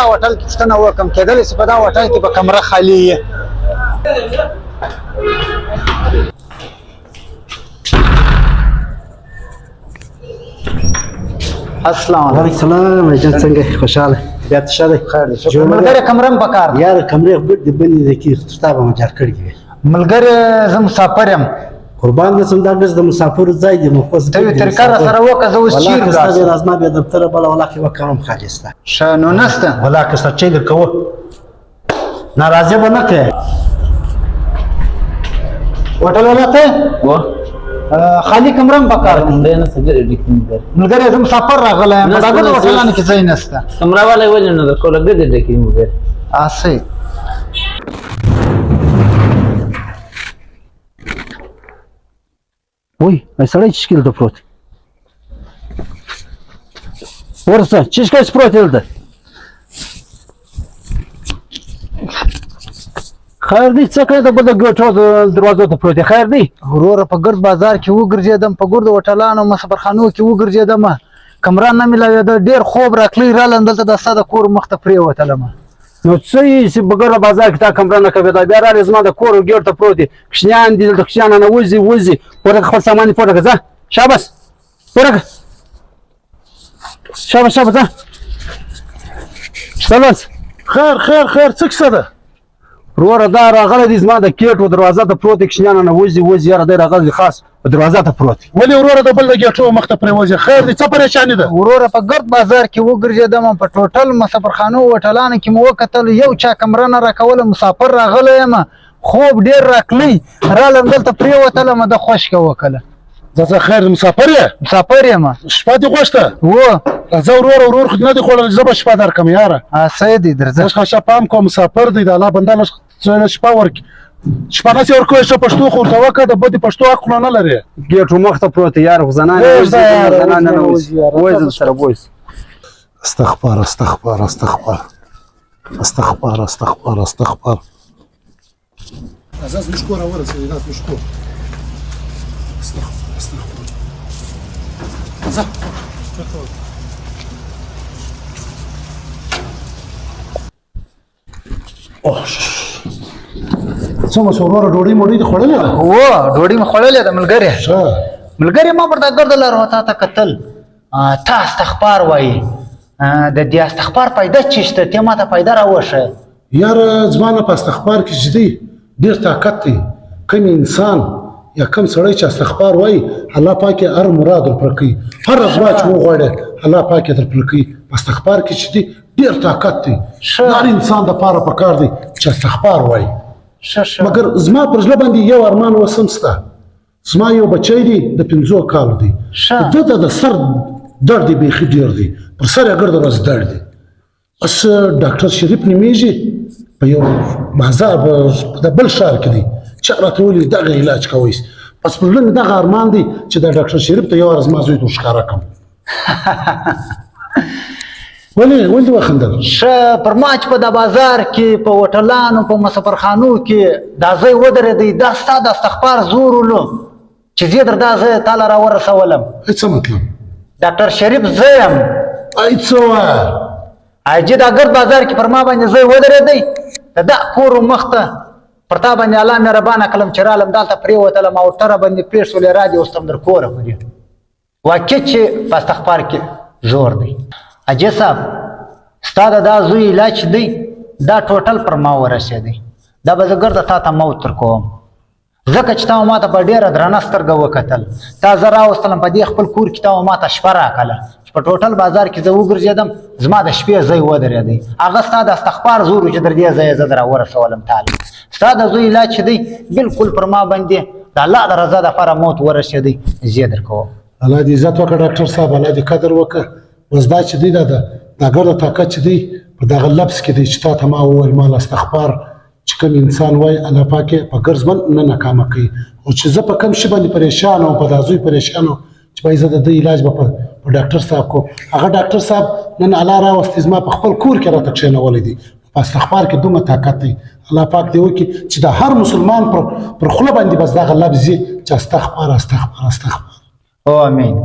دا هوټل کې پوښتنه وکړم، کېدلی شي په دا هوټل کې به کمره خالي وي. السلام علیکم. وعلیکم سلام جان، څنګه یې؟ خوشحاله بیا ته ښه دی؟ خیر دی شکر. ملګری کمره مې پکار ده. یاره کمرې خو ګډ دي بندې دي کې ستا به مو جار کړي وي. ملګری زه مسافر یم. قربان دې سم، دا ګز د مسافرو ځای دی، نو خو ته یو طریقه را سره وکړه، زه اوس والله چیرې که ستا لاړ دې شم؟ راځما بیا دفتره بله والله که یوه کمره هم خالي سته. ښه نو نشته. والله که ستا چای درکوه ناراضي به نه کړې. هوټل والا ته و خالي کمره مې پکار ده. کمرې نه څه ګرې ډکې مګر. ملګری زه مسافر راغلی یم، په نشته، دا ګرد نشته. هوټلانو کې ځای نشته. کمره والا ولې نه درکوله؟ ګرې ډکې مګر. هسې. وای سړی چې دلته پروت دی، ورسه چې شکل پروت دی دلته. خیر دی، څه کوې؟ د بل د ګټو دروازو ته پروت دی. خیر دی؟ وروره په ګرد بازار کې وګرځېدم، په ګردو هوټلانو مسافرخانو کې وګرځېدم، کمره نه ملاوېده، ډېر خوب راکلی، رالم دلته د ستا د کور مخته پرېوتلم. نو څه یې چې په ګرده بازار کې تا کمره نه کوې، دا بیا راغلې زما د کور ګېټ ته پروت دی. کوچنیان دي دلته، کوچنیان نه وځي وځي. پورته کړه خپل سامان دې، پورته کړه، ځه شاباس، پورته کړه، شاباس شاباس، ځه شاباس. خیر خیر خیر، څه کیسه ده؟ وروره دا راغلی دی زما د ګېټ و دروازه ته پروت دی، کوچنیان نه وځي وځي. یاره دی راغلی دی خاص و دروازه ته پروت دی. ولې وروره د بل د ګېټو مخ ته پرېوځې؟ خیر دی، څه پریشاني ده؟ وروره په ګرد بازار کې وګرځېدم، په ټوټل مسافرخانو هوټلانو کې مې وکتل، یو چا کمره نه راکوله. مسافر راغلی یم، خوب ډېر راکلی، رالم دلته پرېوتلم، د خوشکه وکړه. ځه ځه، خیر دی، مسافر یې؟ مسافر یم. شپه دې غوښته؟ و. راځه وروره، ورور خو دې نه دی خوړلی، زه به شپه درکړم یاره. صحیح دی، درځه. لږ ښه پام کوه، مسافر دی، د الله بنده لږ څه شپه ورکړي. شپه نه سي ورکوی، ښه پښتو خو ورته وکړه، د بدې پښتو حق خو نه لرې. ګېټ و مخ ته پروت دی یاره، خو زنانې پرېږده وځي، یاره، زنانې نه وځي، وځي. یاره، وځي سره بوځي. استغفار استغفار استغفار استغفار استغفار استغفار. راځه زموږ کور راورسېدی، دا زموږ کور. استغفار استغفار، راځه. اوه څنګه شو وروره، ډوډۍ موډۍ دې خوړلې ده؟ و، ډوډۍ مې خوړلې ده ملګری. ښه. ملګری ما پر دا ګرده لاره تا ته کتل، تا استغفار وایي، د دې استغفار فایده چی شته؟ ته ما ته فایده راوښیه. یاره زما نه په استغفار کې چې دی ډېر طاقت دی. کوم انسان یا کوم سړی چې استغفار وایي، الله پاک یې هر مراد ورپوره کوي، هره دعا چې وغواړي الله پاک یې درپوره کوي. په استغفار کې چې دی ډېر طاقت دی. ښه. د هر انسان دپاره پکار دی چې استغفار وایي. ښه ښه. مګر زما پر زړه باندې یو ارمان اوس هم شته. زما یو بچی دی د 5 کالو دی. ښه. ده ته د سر درد یې بیخي ډېر دی، پر سر یې ګرده ورځ درد دی. بس ډاکټر شریف نومېږي، په یو بازار په د بل ښار کې دی، چا راته ویلي دغه علاج کوئ. بس پر زړه مې دغه ارمان دی چې د ډاکټر شریف ته یو ورځ زما زوی ته ورښکاره کړم. ولې ولې دې وخندل؟ ښه، پر ما چې په دا بازار کې په هوټلانو په مسافرخانو کې دا ځای ودرېدی، دا ستا د استغفار زور ولو چې زه در دا ځای تاله راورسولم. څه مطلب؟ ډاکټر شریف زه یم. ای څه وایه؟ حاجي دا ګرد بازار کې پر ما باندې ځای ودرېدی، د دا کور مخته پر تا باندې الله مهربانه کړم چې رالم دلته پرېوتلم او تره باندې پېښ شولې، را دې وستم در کوره پورې. واقع چې په استغفار کې زور دی. حاجي صاحب ستا د دا زوی علاج دی، دا ټوټل پر ما ورسېدی، دا به زه ګرده تا ته موت در کوم، ځکه چې تا ما ته په ډېره درنه سترګه وکتل. تا زه راوستلم په دې خپل کور کې، تا ما ته شپه راکړه چې په ټوټل بازار کې زه وګرځېدم، زما د شپې ځای ودرېدی. هغه ستا د استغفار زور و چې در دې ځایه زه در راورسولم تا له. ستا د زوی علاج چې دی بالکل پر ما باندې د الله د رضا دپاره موت ورسېدی، زه یې در کوم. الله دې عزت وکړه ډاکټر صاحب، الله دې قدر وکړه. بس دا چې دی دا دا ګرده طاقت چې دی په دغه لفظ کې دی چې تا ته ما وویل، ما له استغفار چې کوم انسان وایي الله پاک یې په ګرځبند نه ناکامه کوي. او چې زه په کوم شي باندې پریشان او په دا زوی پریشان وم چې وایي زه د ده علاج به په ډاکټر صاحب کوم، هغه ډاکټر صاحب نن الله راوستی زما په خپل کور کې راته کښېنولی دی. په استغفار کې دومره طاقت دی. الله پاک دې وکړي چې د هر مسلمان پر خوله باندې بس دغه لفظ وي چې استغفار استغفار استغفار. آمین.